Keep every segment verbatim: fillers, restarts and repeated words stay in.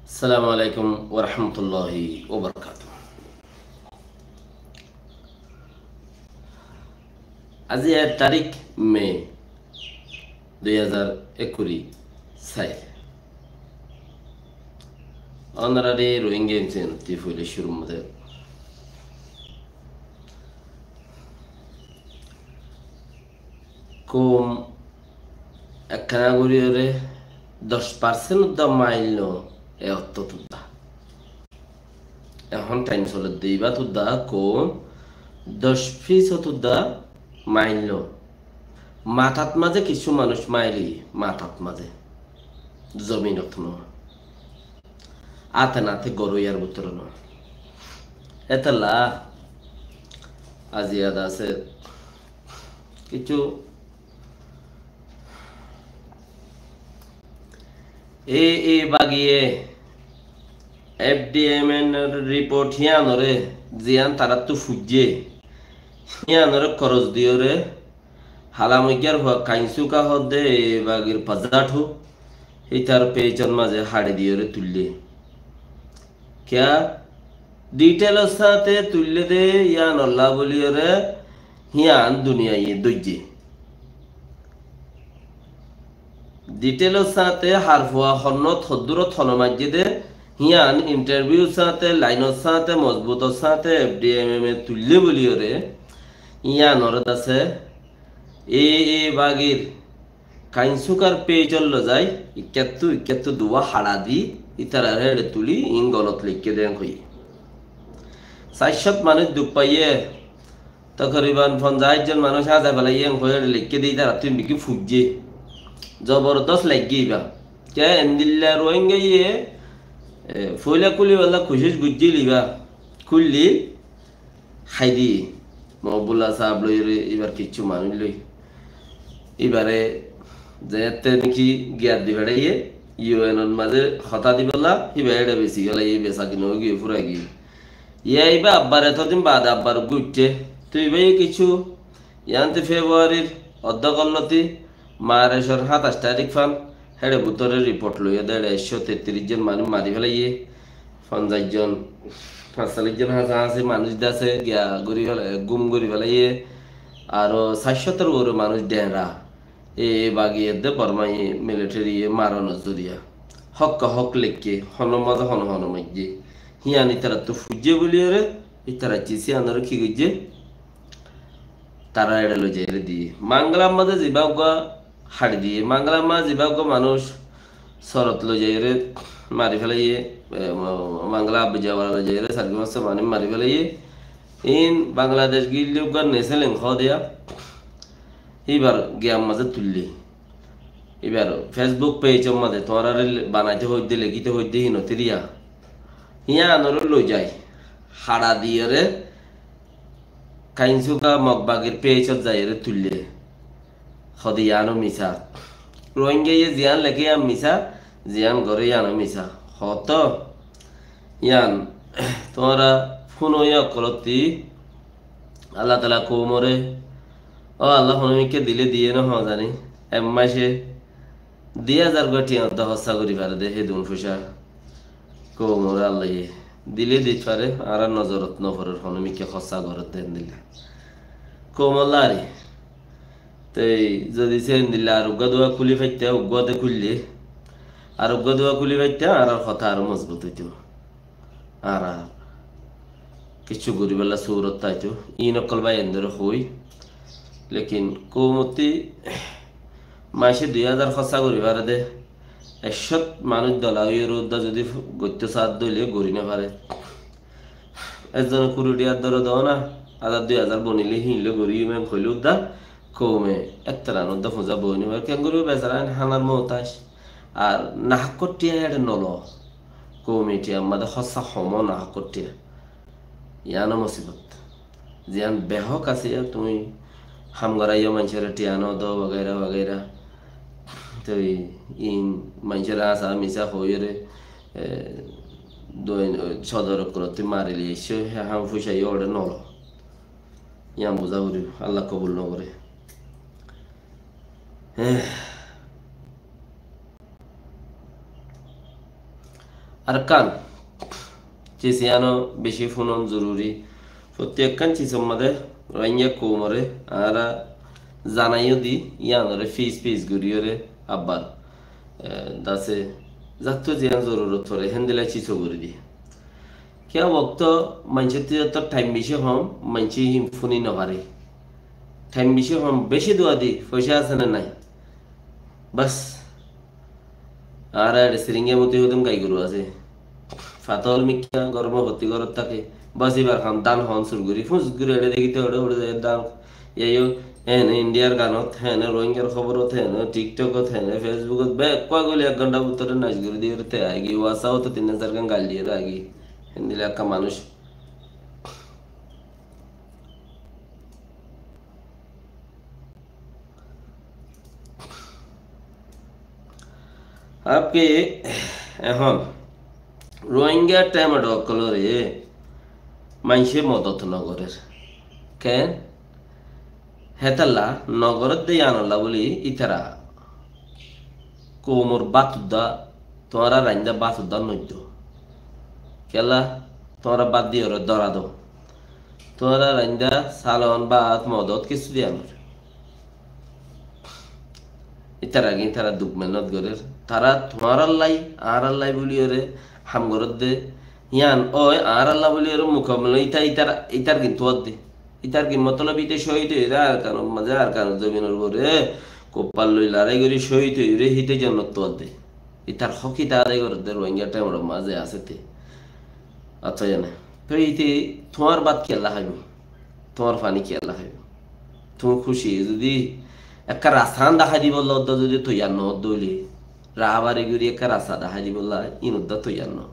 Assalamu alaikum warahmatulláhi wabarakátuhu. Aijja ek tarík Me dui házar ekkuri sair. Ónorare Rohingya M C N ottú foila cúrur mazé koum ekkán gorí ore doc percent udda mail no, e ottót udda. Ehón time soler de ibát udda koum doc percent udda mail no. Matat mazé kissú manúic maili, matat mazé, zominot no. Áte nate goró iyar bútore no. Étella aijja de asé kissú e, e bagiye F D M M or report híyanore, ziyán taráttu fuijjé, híyanore koros diyore, Hala Moijjar fua Kainsuka hoó de e bagir pazathu, hítar page or mazé haçi diyore tuille. Kiyá? Detail or sáñte tuille de yíanolla buliyore híyan duniyaiye dóijje. Detail or sáñte har fua honnot hoddúrot hone maijje de, híyan interview or sáñte, line or sáñte, mozbut or sáñte F D M M e tuille buliyore, yíanore de asé e, e bagir Kainsukar page ot lozai, ikkáttu, ikkáttu duwa haça di, ítarare héçe tuli, iín golot leikké de hoiyé. Sair cót manúic duk faiyé, tokoriban fonzaic zon manúic házai felaiyé, en hoi héçe leikké de, ítarattú iín biki fuijjé. Zobordos laiggé ibá. Kiyá endilla Ruáingaye, e, foila kúlibálla kucíc goijjíl ibá. Kúlli, hái diyé. Mohibullah saáb loi re, íbar kissú manúic loi. Íbare zeéñtte niki giyat di feçáiye, U N or mazé hotá dibálla, íba éçe besi félaiye, besakin ói giyé, fúrai giyé. Yá íba abbar etodin baade abbar uggúa uiththé. Toi íbaye kissú, yiánte February r oddók ollóti, March or háñtaic tarík fán, héçe bútore report loiyé de héçe ekcó tettiríc zon manúic mari félaiye, fonzaic zon, fañsalic zon háñsaháñsi manúic de asé, giya gorí félaiye, gúm gorí félaiye, aró sair cótor uore manúic dheñra. E, e bagi edde Bormaiye militariye maronor zoriya. Hókke hók leikké, honor mazé hone hone maijjé. Híyan ítarattú fuijjé buliyóre, ítara cisi anoré ki goijjé? Tará eçe loizaiyóre diyé. Mangala mazé zibá uggúa haçi diyé. Mangala mazé zibá uggúa manúic sorot loizaiyóre mari félaiye, e, ma-, Mangala Abu Jawara loizaiyóre sargi massé manúic mari félaiye. Iín Bangladec gíille uggúa neseleng hoó deya. Íbar giyam mazé tuillé. Íbar Facebook page or mazé tuáñrare le-, banaité hoiddé, lekíte hoiddé hínottí riya. Híyan anoré loizai. Haça diyóre Kainsuka Mog bagir page ot zaiyóre tuillé. Hode yíano misá. Rohingyaye ziyán leké yían misá, ziyán goré yíano misá. Hoto yían tuáñra fúno yí ókkolótti Allah taala koumoré, ó Allah, honómikká dilé diyé né hoó zani, ek mace dui házar gua thiañ uddá hóssa gorí fare dé, hédun foicá koumoré Allaye dilé dit fare, añárar nozorot noforer, honómikká hóssa gorot dé endilla. Koumolla ari. Toi zodi se endilla ar uggúa dua kúli faittá, uggúa de kúille, ar uggúa dua kúli faittá, añárar hotá aró mozbut óito. Añára kessú goríbolla surot táito. Iín ókkol bái endóre hoói. Lekin koumottí mace dui házar hóssa gorí fare dé. Ekcót manúic dola óiyore uddá zodi goittó saá dé óile gorí no fare. Ezzone kuri thiyar dóre dóna, házar dui házar bonilé híin loi gorí yum en hoilé uddá koume ektaran uddá fuzá boi no fare. Kengori besara hánar muhtáj. Ar nahákkor thiañ éçe no lo. Koumi thiañ mazé hóssa hom ó nahákkor thiañ. Yiáno musibot. Ziyán behók asé, yá tuñí ham goráiyo maincóre thiañ no do, wagaira wagaira. Toi iín maincóre asá misá hoiyóre, e, doi-, sodor okkolótti mari loi aiccó, hé ham fuisaiyó óre no lo. Yián buzá foribó, Allah kobul no goré. Eh. Arkan, sis yíano beci fúnon zoruri. Fottí ekkán sisor mazé Rohingya koumoré añára zanaiyó di, yíanoré fis fis goríyoré abbar, e, dase zattú ziyán zorurot foré, héndilla sis gorí di. Kiyá wokto maincóttu zattú thaim beci hom, maincé hín fúni nofaré. Thaim beci hom, beci duwa di, foicá asé né nai? Bas, añára eçe siringiya moti hodún gai goru asé. Fatol mikká gormo fottí gorot táke. Bas, ibar ham dán hon sur gorí, fus gorí eçe dekíte uçe uçe zai dán. Yaiyo, héne Indiyar ganot, héne Rohingyar hóborot, héne TikTokot, héne Facebookot, bekkúa goli ek gonthar bútore naic gorí diyóre te aigí, WhatsAppot tin zar gan gail diyóre aigí. Héndilla ekká manúic. Añáke ehón Rohingya temedho ókkolore maincé modot nogorér. Ken? Hétalla nogorér de yíanolla buli ítara koumor bát udda, tuáñra raindá bát udda noiddo. Kiyólla tuáñra bát diyoré dóra do. Tuáñra raindá salon, bát, modot kissú diya noór. Ítaragín ítara duk mehénnot gorér. Tará tuáñrallái, añárallái bóliyoré ham gorédde. Yían ói añárallá bóliyoré mukammal íta, ítar, ítargín tuádde. Ítargín motolob íte cóhid óiyoré Arkanor mazé, Arkanor zobinor uore kuppar loi larái gorí cóhid óiyoré híte jonnot tuádde. Ítar hók íta adai gorédde Rohingya temedhor mazé asé te. Añáttu zane. Toi íte tuáñr bát kiyólla háibo? Tuáñr faní kiyólla háibo? Tuñí kúci zodi ekká rasta dahái dibolla udda zodi toiyar noódde óile, raabari gorí ekká rasta dahái dibolla ín udda toiyar noó.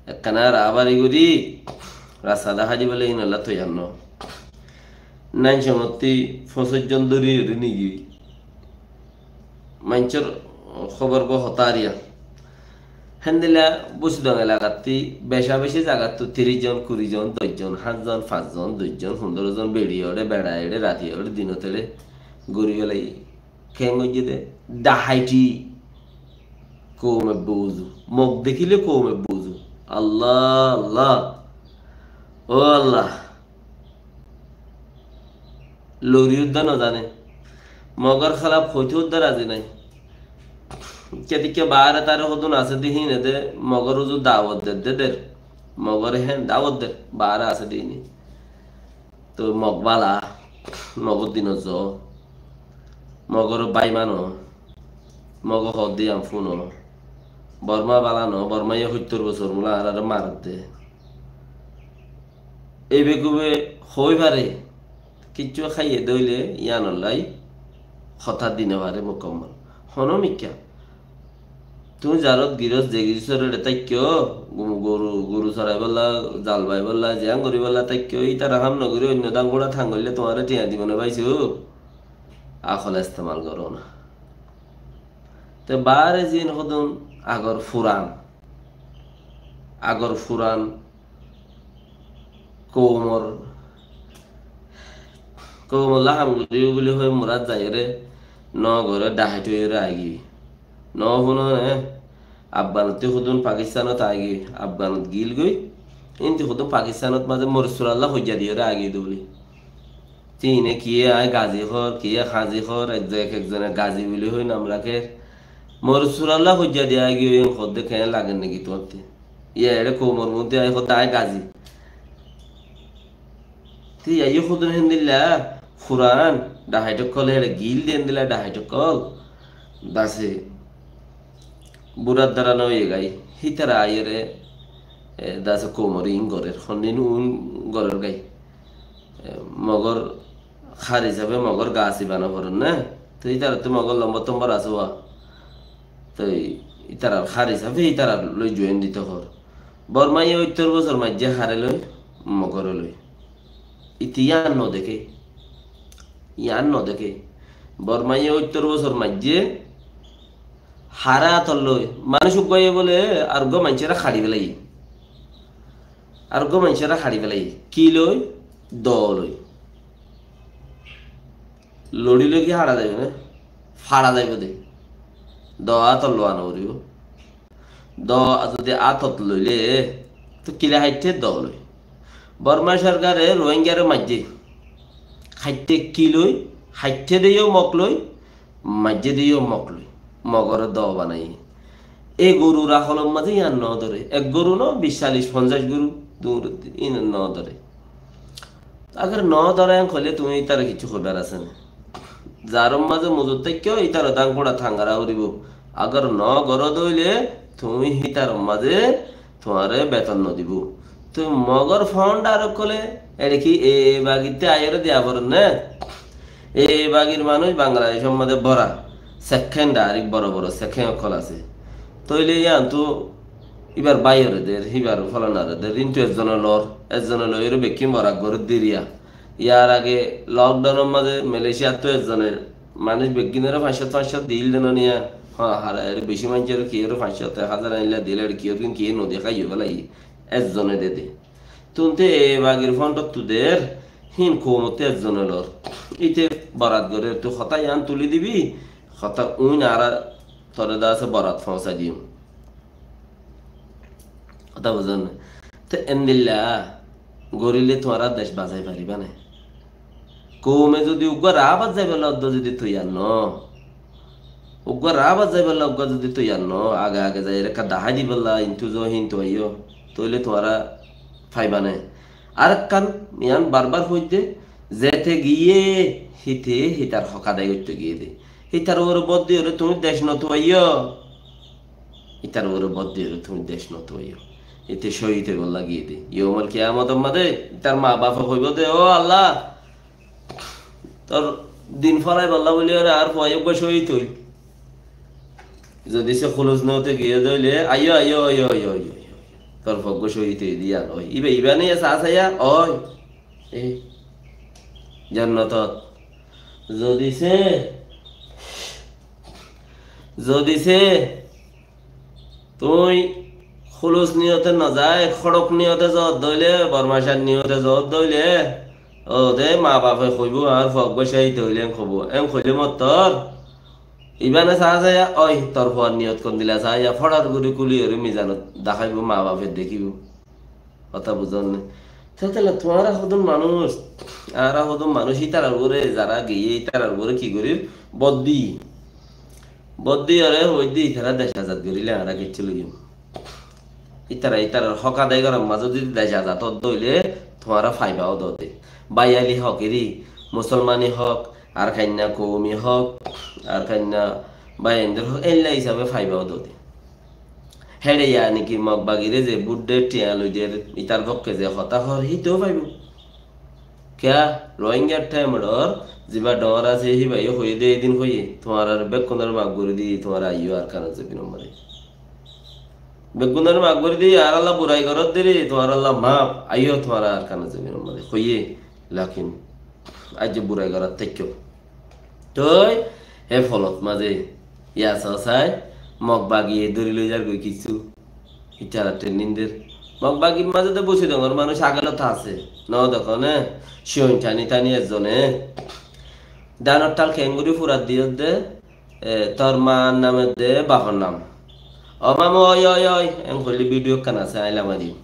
Ekkána raabari gorí rasta dahái dibolla ínolla toiyar noó. Nain somottí foñsíc zon dóri eri nigiyói. Maincór hóbor bó hotá ariya. Héndilla Busidong elakattí beca beci zagattú tiríc zon, kuri zon, doc zon, háñt zon, fañs zon, dui zon, fundóro zon, beçi eçe, beça eçe, rati eçe, dinot eçe gorí félaiye. Keén goijjé dé? Dahaiti. Koume buzu. Mog dekíle koume buzu. Allah, Allah. Ó Allah. Lori udda no zane. Mogor hélaf hoitó udda razi nai. Ketikka baáre taré hodún asé de híne de mogor uzu dawot der de der. Mogore hén dawot der. Baáre asé de híne. Toi mog bála, mogor dinot zo. Mogor bái mano. Mogo hoódde yián fúno. Borma bála no, Bormaye hóittor bosór mula añáráre maredde. Ei begube hoói fare, kiccú háiye dé óile yíanollái hotá di no fare mukammal. Honó mikká. Tuñí zarot girós, ze girós eçe táikko, gu-, goru, goru soraibólla, zal baibólla, ziyán goríbolla táikko, ítara ham nogorí oinno dán gúñçat ham goillé tuáñre thiañ dibo né báisu? Akol estemal goró na. Te baáre ziín hodún agor furan, agor furan koumor, koumolla ham goríbo buli hoi murat zaiyóre, no goré dahait óiyore aigiyói. No fúno né, Afganottí hodún Pakistanot aigiyói, Afganot gilgói, ínti hodún Pakistanot mazé moric surallá hoijja diyóre aigiyói de buli. Te ine kiyé aññí gazi hoór, kiyé hañzi hoór, ek, ek, ekzone gazi buli hoi nam rakér. Moric surallá hoijja di aigiyói, en hoódde keén lager niki tuáñtte? Yá eçé koumor muúntu aññí hoódde aññí gazi. Te yá yó hodún héndilla furan dahait ókkol eçé gil de héndilla dahait ókkol. Dase burar dara no óiye gái. Hítara aiyóre, e, dase koumoré in gorér. Hondin un gorér gái. E, mogor hár hísafe mogor gaa siba no forer né? Toi ítarattú mogor lombor tombor asé wa. Toi ítarar hár hísafe ítarar loi join dito hoór. Bormaye óittor bosór maijjé hare loi, mogore loi. Íte yían no deké. Yían no deké. Bormaye óittor bosór maijjé hare ator loi. Manúic uggúaye bóle ar uggúa maincóre haçi félaiye. Ar uggúa maincóre haçi félaiye. Ki loi? Do loi. Loçi loi ki haça zaibo né? Faça zaibo de. Do ator loi ano foribo. do zodi átot loile, to kile háitte do loi. Borma sorkare Rohingyare maijje. Háitte ki loi, háitte de yó Mog loi, maijje de yó Mog loi. Mogore do banaiye. E goru rakholor maze yián no dore. Ek goru no, bic, callic, fonzaic goru, dur, iín no dore. Agar no dore en hoile tuñí ítare kissú hoibar asé né? Zaror maze mozur táikko, ítare dán kuñça tangara foribo. Agar no goro de óile tuñí hítaror maze tuáñre beton no dibo. Tuñí Mogor fond ar hoile, ere ki e bagitte aiyóre diya forer né? E bagir manúic Bangladecor maze bora, sekken dairek boro boro sekken okkol asé. Tóile yián to ibar báiyore der, híbar folanare der, kintu ezzone lor, ezzone loiyóre bekkín borak gorér diriya. Yar age lockdownor maze Malaysiattú ezzone manúic beggúnore fañs cót fañs cót dil de no niya. Ha, hara ere beci maincóre kiyóre fañs cót ek házar ailla dile ere kiyóre kiyé no de háiyo félaiye. Ezzone de de. Tuñte e bagir fondottu der, hín koumotte ezzone lor. Íte borat gorer, tui hotá yián tuli dibi, hotá uin añára tore de asé borat foóñsai diyum. Hotá buzón né? Te endilla gorile tuáñra dec bazai fariba né? Koume zodi uggwá rabat zaibolla uggwá zodi toiyar no, uggwá rabat zaibolla uggwá zodi toiyar no, age age zai ekka dahái dibolla, intu zo, hintu aiyó, tóile tuáñra faiba né? Arekkán, yián barbar hoidde, zete giye hite hitar hok adai goitte giye de. Hitar uore bot diyóre tuñí dec no tuaiyó. Itar uore bot diyóre tuñí dec no tuaiyó. Ite cóhid óibolla giyé de. Youmul kiyamotor maze itar ma bafe hoibo de, "Ó Allah, tor din félaibolla buliyóre añár fua uggwá cóhid óil." Zodi se hulus niyote giyé de óile, "Aiyó, aiyó, aiyó." Tor fua uggwá cóhid ói de yián ói. Iba, iba niye sa saiya ói. E, jannatot. Zodi se, zodi se tuñí hulus niyote no zai, hódok niyote zot dóile, bormacár niyote zot dóile, ó de ma bafe hoibo, añár fua uggwá cóhid óil, en hoibo, en hoile mottor. Ibane sa saiya, ói, tor fuar niyot hondilla saiya, fodar gori kuliyóre mizanot dahaibo, ma bafe dekibo. Hotá buzón né? Tetele tuáñra hodún manúic, añára hodún manúic, ítarar uore zara giyé, ítarar uore ki gorir? Bot di. Bot diyóre hoóidde ítara dec azad goríle añára kessú loiyum. Ítara, ítarar hók adai gorar mazé zodi dec azad ódde óile tuáñra faiba ó dóde. Báiyali hók eri, musolmani hók, Arkanna koumi hók, Arkanna báiyaindor hók, éilla hísabe faiba ó dóde. Héçe yáni ki Mog bagire ze bút der, thiañ loi der, ítar fokke ze hotá hoór, híteó faibo. Kiyá? Rohingyar thaimor zibá dhoóñr asé, híbaye hoiyé dé, édin hoiyé, tuáñrare bekkúnore maf gorí diyí, tuáñra aiyó Arkanor zobinor mazé. Bekkúnore maf gorí diyí, añáralla burai goródde ré, tuáñralla maf, aiyó tuáñra Arkanor zobinor mazé hoiyé, lakin aijja burai gorát táikko. Toi, hé folot mazé, yá soó sai, Mog bagiye dóri loi zargoi kissú. Ítara training der. Mog bagir mazé de Busidongor manúic agolót asé. No dekó né, siyoin tani tani ezzone. Danor thal keéngori furat diyódde, e, tor maar nam edde, bafor nam. Ó mamu, ói, ói, ói, en hoilé video ekkán asé, aññí lamai dim.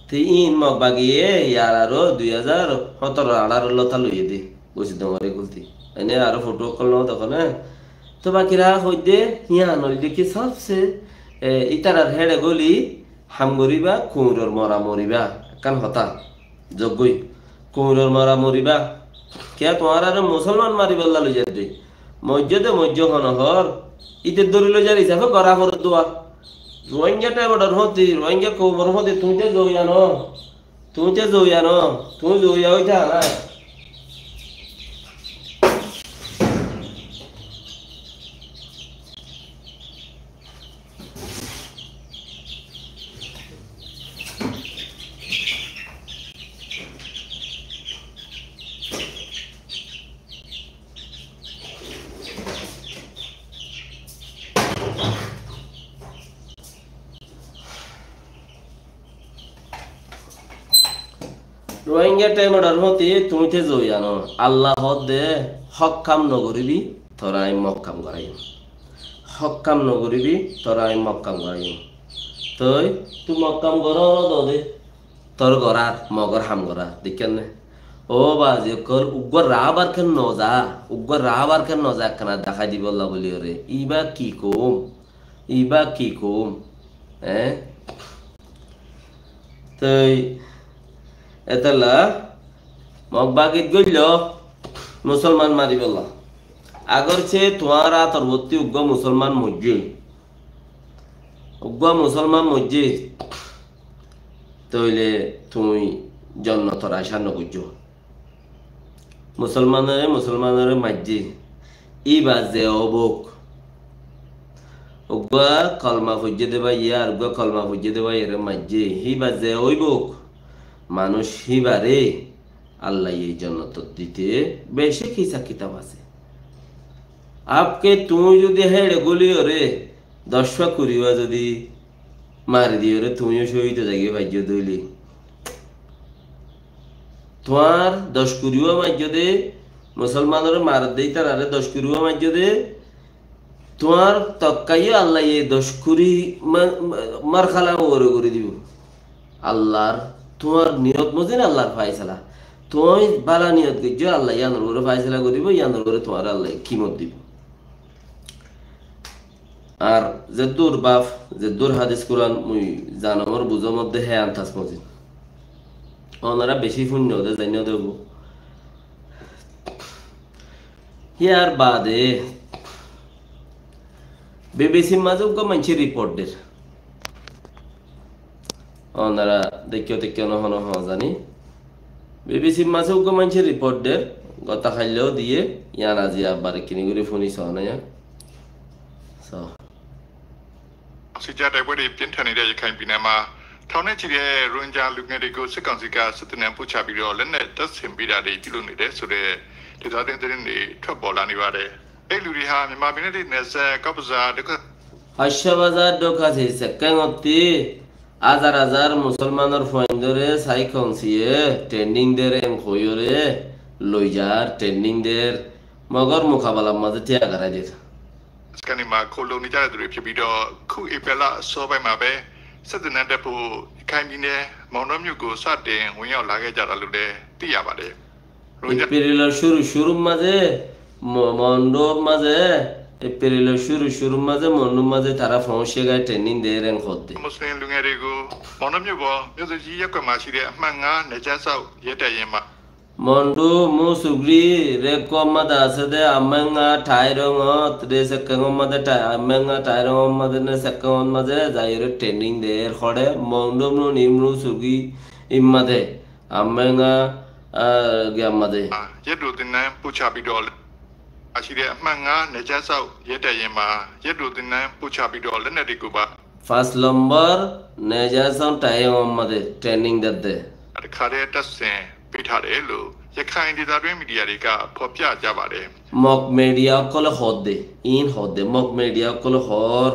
Te iín Mog bagiye yar aró dui házar hóñtoro añçáror lóta loiyé dé, Busidongor e gulti. Ene aró foto ókkol no dekó né? Te bakira hoidde, yián óilde ki sobse, e, ítarar héçe góli ham goríba, kuñiror mora moriba, ekkán hotá. Zoggói. Kuñiror mora moriba. Kiyá tuáñrare musolman maribálla loizadde? Moijjó de moijjó hono hoór. Íte dóri loizar hísafe gorá foredde. Ruáingga thaimor hóti, Ruáingga koumor hóti, tuñí te zouya no. Tuñí te zouya no. Tuñí zouya óita na. Ruáingga thaimor hóti tuñí te zouya no. Allah hoódde, hók ham no goríbi, toré aññí Mog ham goráiyum. Hók ham no goríbi, toré aññí Mog ham goráiyum. Toi, tui Mog ham goró, oró dode. Tor gorár, Mogor ham gorá, deikká né? Ó bazi ókkol, uggwá rahábar ken noza, uggwá rahábar ken noza, ekkana dahái dibolla buli oré. Ibá ki koum? Ibá ki koum? Eé? Toi, etella, Mog bagit goillo, musolman maribolla. Agor se tuáñr átor bottí uggwá musolman moijjé. Uggwá musolman moijjé, tóile tuñí jonnotor acá nogoijjó. Musolmanore musolmanore maijjé, íba ze óibok. Uggwá kolma foijjé dé báiye ar uggwá kolma foijjé dé báiyeré maijjé, íba ze óibok. Manúic íbaré Allaye jonnotot dite beci hisab kitab asé. Abke tuñí zodi héçe guli oré doc fua kuri fua zodi mari di oré tuñí yó cóhid ói zagói faijjó dé óile. Tuáñr doc kuri fua maijjó dé, musolmanoré marer dé ítararé doc kuri fua maijjó dé, tuáñr tokka yó Allaye doc kuri ma-, ma-, marhala uore gorí dibo. Allar, tuáñr niyot mozin Allar faisala. Tuñí bála niyot goijjó, Allaye yíanor uore faisala goríbo, yíanor uore tuáñre Allaye kimot dibo. Ar zeddúr baf, zeddúr hadis Kuran mui zanom ar buzom dé hé antas mozin. Onora beci fuinno dé, zainno dé óibo. Híyar baade B B C r mazé uggwá maincé report der. Onora deikkó, deikkó no hono ho zani. B B C r mazé uggwá maincé report der. Gota hailla ó diye, yián aziya abbar ekkini gori funi so na ya. So. စစ်တပ်တိုက်ပွဲတွေပြင်းထန်နေတဲ့ရခိုင်ပြည်နယ်မှာထောင်နဲ့ချီတဲ့ရိုဟင်ဂျာလူငယ်တွေကိုစစ်ကောင်စီကစစ်သင်တန်းပို့ချပြီးတော့လက်နက်တပ်ဆင်ပေးတာတွေပြုလုပ်နေတယ်ဆိုတဲ့ဒေသတွင်းသတင်းတွေထွက်ပေါ်လာနေပါတယ်။ အဲ့လူတွေဟာမြန်မာပြည်နဲ့နယ်စပ်ကော့ဘဇာဒုက္ခ Haccá bazar dhoka se sekkengotti azar azar musolmanor fuaindóre sai konsiye training der en hoiyóre loi jar, training der, mogor mukabalar mazé tiya gorai der. စခန်းတွေမှာခိုလှုံနေကြတဲ့သူတွေဖြစ်ပြီးတော့ခုဧပြီလအစောပိုင်းမှာပဲစစ်သင်တန်းတက်ဖို့ရခိုင်ပြည်နယ်မောင်တောမြို့ကိုစတင်ဝင်ရောက်လာခဲ့ကြတာလို့လည်းသိရပါတယ်။ Eprelor cúru cúrur mazé, Mo-, Mondhur mazé, Eprelor cúru cúrur mazé, Mondhur mazé tará foóñsi gai training der en hoódde. မွတ်စလင်လူငယ်တွေကိုမောင်တောမြို့ပေါ်မြို့သူကြီးရပ်ကွက်မှာရှိတဲ့အမှတ်ငါးနယ်ခြားစောင့်ရဲတပ်ရင်းမှာ Mondhu, Musugri, Rekkor mazé asé de, Ammenga, Tairong, Tre Sekkeng mazé, Tai-, Ammenga, Tairong mazé, ne Sekkeng mazé, zaiyóre training der hoçé, Mondhu, Mnu, Nimru, Sugi, immade. Ammenga, ah, giya mazé. ရန်သူတင်နန်းပို့ချပြီးတော့ရှိတဲ့အမှတ်ငါးနယ်ခြားစောင့်ရဲတပ်ရင်းမှာရန်သူတင်နန်းပို့ချပြီးတော့လက်နက်တွေကိုပါ Fañs lombor Nejasong Taiyong mazé training dedde. တခါတည်းတပ်ဆင်ပေးထားတယ်လို့ရခိုင်ဒေသတွင်းမီဒီယာတွေကဖော်ပြကြပါတယ်။ Mog media ókkole hoódde, iín hoódde, Mog media ókkole hoór,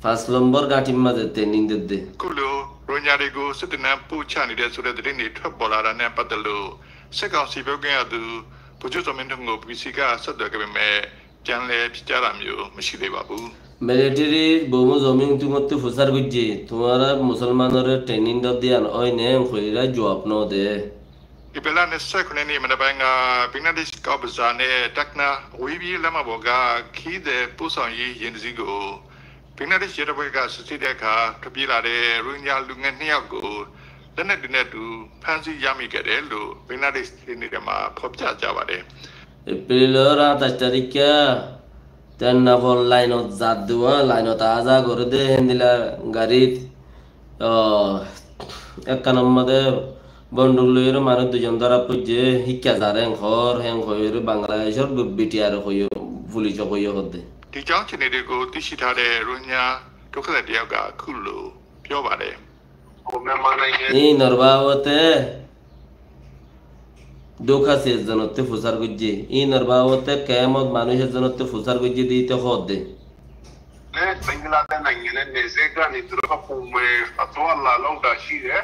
fañs lombor gáñçir mazé training dedde. အခုလိုရိုဟင်ဂျာတွေကိုစစ်သင်တန်းပို့ချနေတဲ့ဆိုတဲ့သတင်းတွေထွက်ပေါ်လာတာနဲ့ပတ်သက်လို့စစ်ကောင်စီပြောခွင့်ရသူဗိုလ်ချုပ်ဇော်မင်းထွန်းကို BBC ကဆက်သွယ်ခဲ့ပေမဲ့ ပြန်လည်ဖြေကြားတာမျိုးမရှိသေးပါဘူး။ Military bomu zomin tumottú fusár goijjé, tuáñra musolmanore training dodde yián óine hoiyóre juab no de. ဧပြီလနှစ်ဆယ့်ခုနှစ်ရက်နေ့မနက်ပိုင်းကဘင်္ဂလားဒေ့ရှ်ကော့ဘဇားနဲ့တက္ကနအဝေးပြေးလမ်းမပေါ်ကခရီးသည်ပို့ဆောင်ရေးယာဉ်တစ်စီးကိုဘင်္ဂလားဒေ့ရှ်ရဲတပ်ဖွဲ့ကစစ်ဆေးတဲ့အခါထွက်ပြေးလာတဲ့ရိုဟင်ဂျာလူငယ်နှစ်ယောက်ကိုလက်နက်တွေနဲ့အတူဖမ်းဆီးရမိခဲ့တယ်လို့ဘင်္ဂလားဒေ့ရှ်သတင်းတွေထဲမှာဖော်ပြကြပါတယ်။ Eprelor ataic tarikká Tennapol lainot zadde, uá lainot aá zaa goré dé, héndilla garit, ó, ekkánor mazé bonduk loiyóre manúic duizon dóra foijjé, híkka zar héen hoór, héen hoiyóre Bangladecór B-, BTR hoiyó, fulice hoiyó hoódde. ဒီကြောင်းအခြေအနေတွေကိုသိရှိထားတဲ့ရိုဟင်ဂျာဒုက္ခသည်တစ်ယောက်ကအခုလိုပြောပါတယ်။ Íinor babote duk asé ezzonottú fusár goijjé. Íinor babote kemot manúic ezzonottú fusár goijjé de íte hoódde. Bangladesh nangene neze gani turoka pume atualla lóuda cíde.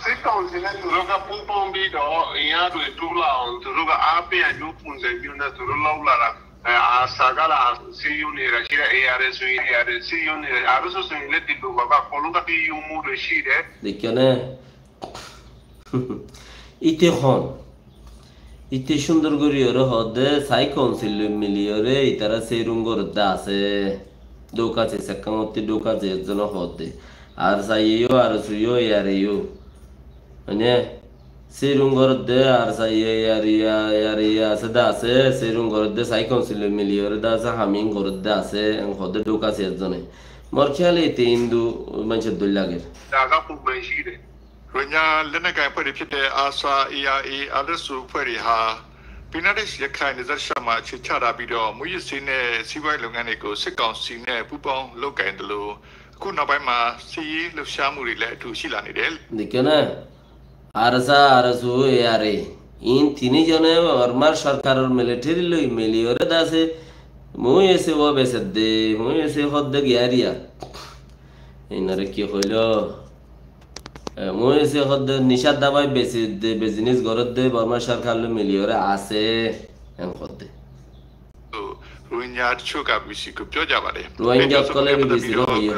Sikka unsine turoka pum pum bido iñá dui tula on turoka ape añú punze biuna turo lóulara. Eh, ARSA gal, ARSA unit re, sire ARSA, ARSA unit re, ARSA unit re, dillu baba, kolunga di yumu re sire. Dekíyo né? Íte hon? Íte cúndor gorí ore hoódde, sai council loi mili ore, ítara sharing goródde asé. Dóuka se, sekkan ottí dóuka se ezzone hoódde. ARSA yo, ARSA yo, ARSA yo. Mane, sharing goródde, ARSA yo, ARSA yo, ARSA yo asé de asé, sharing goródde, sai council loi mili ore de asé, haming goródde asé, en hoódde dóuka se ezzone. Mor kéyale íte Hindu maincór dóilla lager. Daga kub maincóre. Rohingya lónakái fori fite ARSA, ARSA, ARSA fori ha. Bangladesh Rakhine Nizar Sharma che chara bido, muyi sine sibai longani ko se council ne pupong lokai dolo. Kuna bai ma si lo shamuri le tu sila ni del. Dekíyo né? ARSA, ARSA, ARSA. In tini zone Bormar sorkaror military loi mili ore de asé, mui ese o besedde, mui ese hodde giyariya. Inore ki hoilo? E, mui ese hodde nishar dabai besedde, business goredde, Bormar sorkar loi mili ore asé, en hodde. Rohingya okkole BBC re hoiye.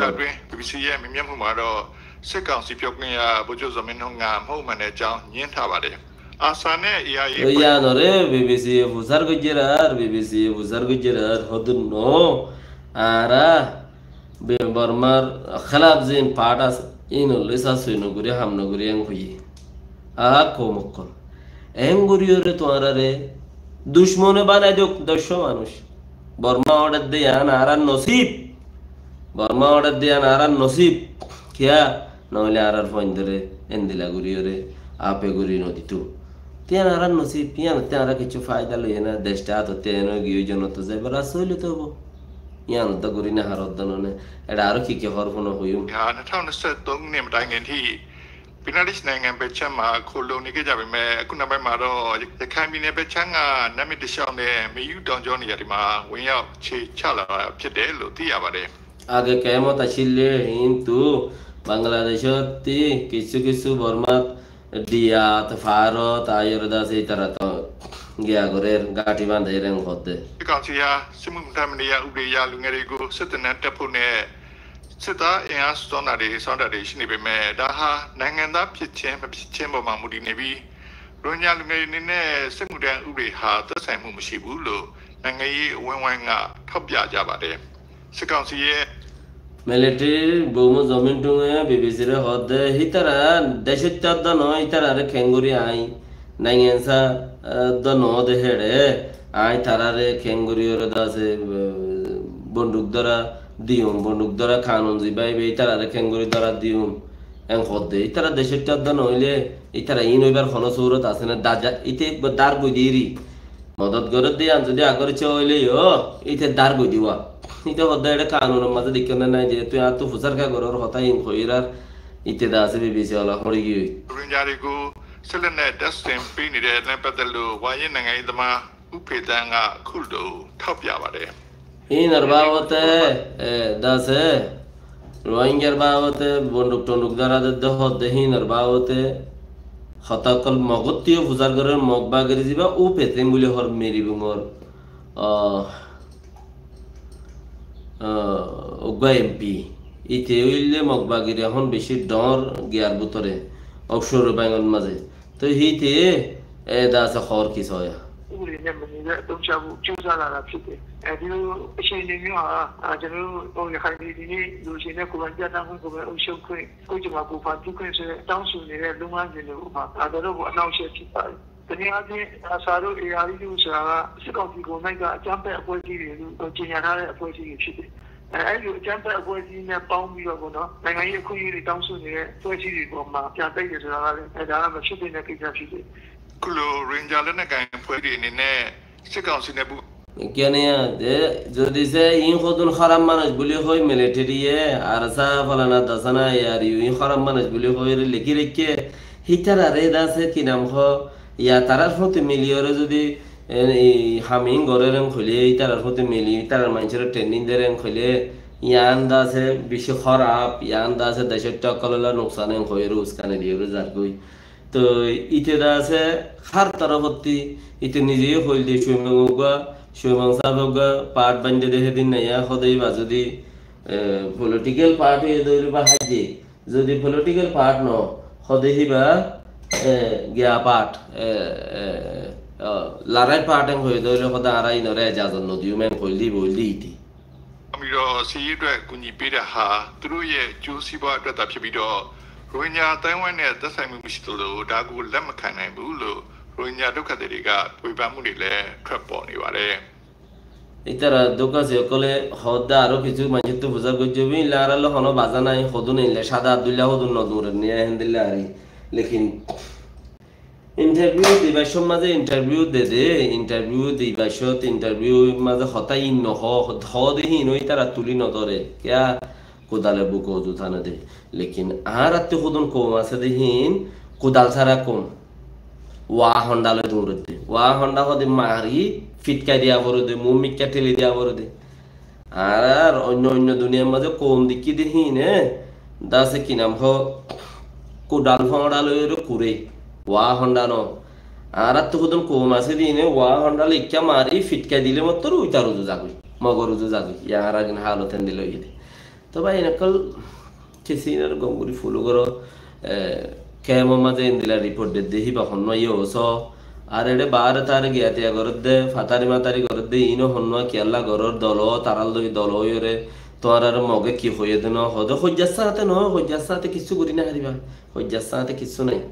BBC ye mimyam humaro se council pyok ne ya bojo zamin honga mou mane jao nyen tha bare. ARSA ne ARSA. Rohingya nore BBC ye fusar gojje ar, BBC ye fusar gojje ar, hodun no. Ara Bormar khelaf zin part asé, in ole sa sui no gori, ham no gori, en hoiye. A koum okkol. En gori ore tuáñrare ducmone banai dok, doc cót manúc. Borma order de yián añárar nosib. Borma order de yián añárar nosib. Kiyá? Noóile añárar fuaindore endilla gori ore ape gori no dito. Te yián añárar nosib, yián te añára kessú faida loiye na, dec ta átot te eno giyoi, zonot zaibar asé óile to óibo. Yián to gori no farer dóno ne. Ere aró ki ki hoór fúno hoiyum. Ya, na thaun se tong nem dangen hi. Bangladesh naingan bechama kolo ni ke jabe me kuna bai maro Rakhine bine bechanga nami deshao ne me yu don jon yari ma winya che chala phit de lo ti yabare. Age kemot asile hintu Bangladesh otti kissú kissú Bormat diyat, farot, aiyore de asé, itara to giya gorer, gati bande reng hodde. Kaunsiya, simu mutamni ya, ube ya, lungeri gu, setene tepune, seta ya, sonari, sonari, sini be me, daha, nangen da, pichen, pichen bo mamuri nebi. Rohingya lungeri nine, simu den ube ha, ta sai mu musibu lo. Nangen yi, wen wen nga, thop ya ja ba de. Military re bomu zomin thunge BBC re hodde, hitara decot to adda no, hitarare kengori añí naingensa, ah, adda no de hede, añí tarare kengori ore de asé, eh, bonduk dora diyum, bonduk dora kanun ziba ibe, hitarare kengori dora diyum, en hodde. Hitara decot to adda no óile, hitara in óibar hono surot asé na, daja, ite dar goi diri. Modot gorer de yián zodi agor iccá óile yo, ite dar goi diba. Ite hodde ere kanunor mazé dekko ne nai je, tui añáttu fusar ka goror hotá in hoirar, ite de asé BBC ola hori giyoi. Rohingya re gu, selene das tem pini re ne pedelu, waye nangai dama, upe danga kuldo, thop ya bare. Hínor babote, e, dase, Rohingyar babote bonduk tonduk dara dedde hodde hínor babote hotá okkol Mogottú fusar gorer, Mog bagiri ziba, U Petem buli hor Meribungor, ah, ah, uggwa M P. Ite óile Mog bagiri ehón beci dhoóñr giyar bútore, offshore bangon mazé. Toi híte e dase hoór ki soóya? Ugure ne mani re dom cabu cuza lara fite. E dino sene mi ha, a dino o ne khai ni dini, lu sene kuban ja na hun kuban o shon kuni. Ko jama ko pa tu kuni se tang su ni re lungan jene ko pa. A daro bo na o she ki pa. Tani a ni a saro e a ri lu sa ga, se ka ki ko na ga jam pe a ko ji ri lu, ko ji nya na re a ko ji ri fite. အဲ၊ အဲ့လိုအကြမ်းဖက်အဖွဲ့အစည်းနဲ့ပေါင်းပြီးတော့ပေါ့နော်၊ နိုင်ငံရေးအခွင့်အရေးတွေတောင်းဆိုနေတဲ့အဖွဲ့အစည်းတွေအပေါ်မှာပြန်တိုက်တယ်ဆိုတာကလည်း၊ အဲ၊ ဒါကမဖြစ်သင့်တဲ့ကိစ္စဖြစ်တယ်။ အခုလိုရိုဟင်ဂျာလက်နက်ကိုင်အဖွဲ့တွေအနေနဲ့စစ်ကောင်စီနဲ့ပူး Kene de, zodi se in hodun háraf manúic buli hoi military ye, ARSA, falana, dasana, A R U, in háraf manúic buli hoi re leki raikké, hitarare dase ki nam ho, ya tarar foti mili ore zodi E, e, ham in gorer en hoile, itarar foti mili, itarar maincóre training der en hoile, yián dase beci hóraf, yián dase decotto okkolore nuksan en hoi ere uskani di ere zargoi. Toi ite dase hár torofotti, ite nize hoil de, Suimeng uggwa, Cúman sáb uggwá part baindé de hédin naiya, hóde íba zodi, e, political part óiye de óile íba háijje, zodi political part no, hóde íba, e, giya part, e, e, e, laráir part en óiye de óile hóde añára ínore ejazot no diyum, en hoil de íba, hoil de íte. ပြီးတော့ စစ်ရေးအတွက် အကူအညီပေးတဲ့ဟာ သူတို့ရဲ့ အကျိုးစီးပွားအတွက်သာဖြစ်ပြီးတော့ ရိုဟင်ဂျာအသိုင်းအဝိုင်းနဲ့ သက်ဆိုင်မှုမရှိသလို ဒါကို လက်မခံနိုင်ဘူးလို့ ရိုဟင်ဂျာဒုက္ခသည်တွေက ဝေဖန်မှုတွေလည်း ထွက်ပေါ်နေပါတယ်။ Ítara duk asé ókkole hoódde aró kissú maincóttu fusár goijjé, bílla añárálla honó bazá nái, hodún eilla sáda Abdulla hodún no duñrer niya, héndilla ari. Lekin interview dibaccót mazé interview dede, interview dibaccót interview mazé hotá ín no hoó, hoóde híin ó ítara tulí no dóre. Kiyá? Kudale buko uzu tane de. Lekin añárattú hodún koum asé de híin kudal sára koum. Wa honda loi duñredde. Wa honda hode mari fitkai diya forede, mu mikká theli diya forede. Añárar oinno oinno duniyar mazé koum dekí de híine, dase ki nam ho, kudal foñça loiyóre kure. Wa honda no. Añárattú hodún koum asé de híine, wa honda loi ikká mari fitkai dile mottor uitar uzu zagoi. Mogor uzu zagoi. Yá añárar gin halot endilla óiye de. Tó bái, en ókkol kissú ínore gom gorí follow goró, e, kemor mazé endilla report dedde, híba honnúa yó só. Ar eçé baáre taáre giya tiya gorédde, fatari matari gorédde, ínó honnúa kiyólla gorór, dolo, tarár loi dolo óiyore, tuáñráre Moge ki hoiyé de no hoó de, hoijjar sáñte no, hoijjar sáñte kissú gorí no faribá, hoijjar sáñte kissú nái.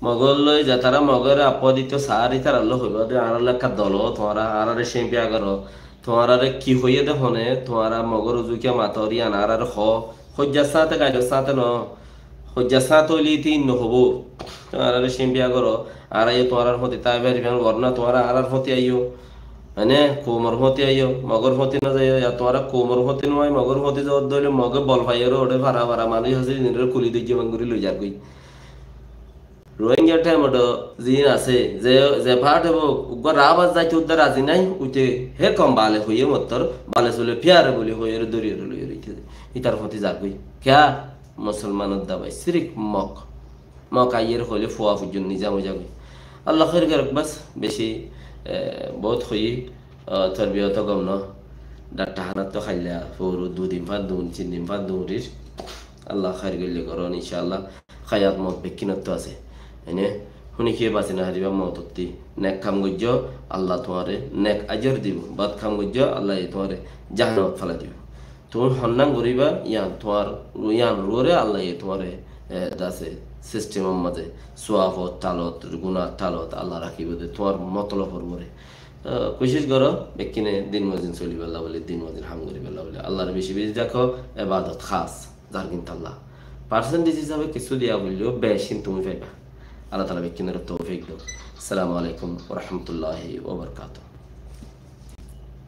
Mogor loi zetará Mogore apua dito saár, ítarar loi hoibá de, añárar loi ekká dolo, tuáñra añáráre cémpiya goró, tuáñráre ki hoiyé de hone, tuáñra Mogor uzu kiyá mator, yían añáráre hoó. Hoijjar sáñte, gainor sáñte no. Hoijjar sáñte óile íte ín no hoibó. Tuáñráre cémpiya goró, añára yó tuáñrár foti táki faribá, warna tuáñra añárár foti aiyó. Mane, koumor foti aiyó, Mogor foti no zaiyó, yá tuáñra koumor foti no ai, Mogor foti zaiyó de óile Moge bol faiyóre óre fara fara manúic asé, ínore kuli dóijje bang gorí loi zargói. Rohingya thaimot ziín asé, ze, ze part óibo, uggwá rabat zaito udda razi nái, uite hé kom bale hoiyé mottor, bale sule fiyare buli hoiyóre dóriyóre loiyóre ite, ítar foti zagói. Kiyá? Musolmanor dabai, sirik Mog. Mog aiyér hoilé fua foijjonto nizam ói zagói. Allah khair gorok bas, beci, e, bout hoiyí, e, torbiyoto gom no. Dhatta hanattú háilla, foru dui din fat dun, tin din fat dun rir. Allah khair goille goron, inshallah. Hayat mot bekkínottú asé. Ene, húni kiyé basi no faribá motottí. Nek kam goijjó, Allah tuáñre nek ajor dibo. Bad kam goijjó, Allah ye tuáñre jahannamot félai dibo. Tuñí honnán goríba, yián tuáñr, yián uore Allah ye tuáñre, e, dase systemor mazé, suabor thalot, gunar thalot, Allah rakíbo de tuáñr motolobor uore. E, kucíc goró, bekkíne din mozin solibálla buli, din mozin ham goríbálla buli. Allahr beci beci dakó, ebadot khas. Zargin talla. Percentage hísabe kissú diya foilleyó, becín tuñí faiba. Allah taala bekkúnore toufik douk. Assalamu alaikum wa rahmatullahi wa barakatuh.